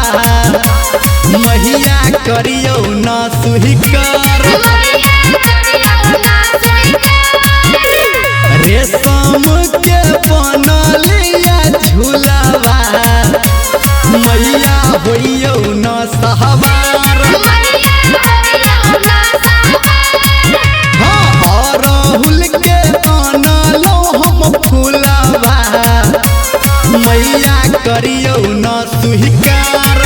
झूलावा मैया करियौ ना स्वीकार। रेशम के बनलिया झूलावा मैया होइयौ ना सहवार। हाँ अड़हुल के अनलौ हम फूलावा मैया करियौ ना स्वीकार।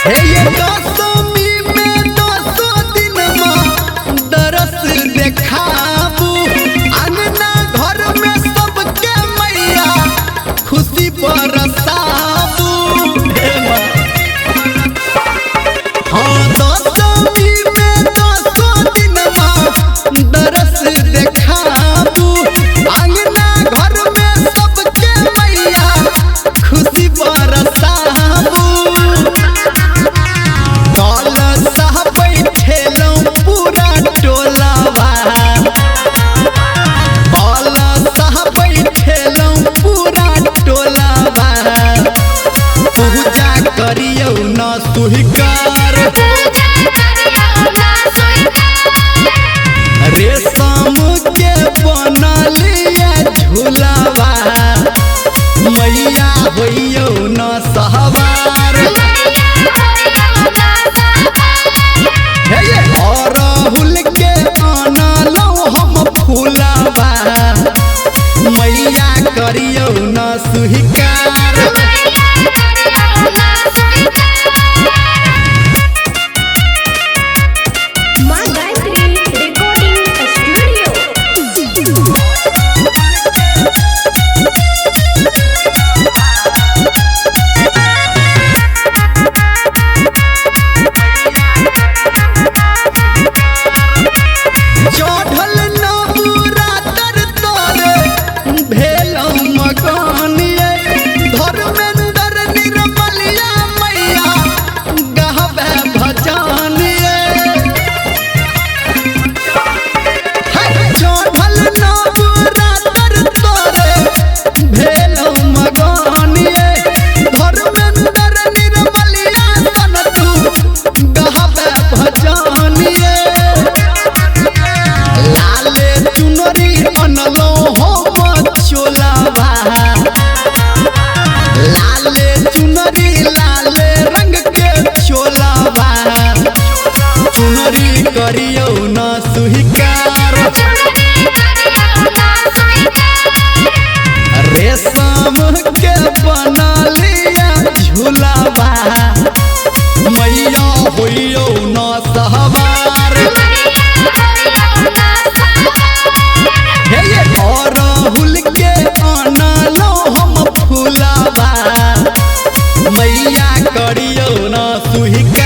हे ये दशमी में दसो दिन में दरस देखाबू अंगना घर में सबके मैया खुशी बरसाबू। हाँ दशमी में दसो दिन में दरस देखाबू अंगना घर में सबके मैया खुशी बरसाबू। पूरा टोलावा बैठेलौं पूरा टोलावा पूजा करियौ ना स्वीकार। रेशम के बनलिया झूलावा मैया होइयौ ना सहवार। अड़हुल के अनलौ हम फूलावा मैया करियौ ना स्वीकार। माँ गायत्री रिकॉर्डिंग स्टूडियो। चढ़ल नवरातर तोरे भेलौ मगन ये धर्मेंद्र निर्मलिया मैया गहबे भजन ये। चढ़ल नवरातर तोरे भेलौ मगन ये धर्मेंद्र निर्मलिया सन तू गहबे भजन ये। लाले चुनरी अनलो हम चोलावा लाले चुनरी लाले रंग के चोलावा चुनरी करियौ ना स्वीकार। रेशम के बनलिया झूलावा मैया होइयौ ना सहवार। अड़हुल के अनलौ हम फूलावा मैया करियौ ना स्वीकार।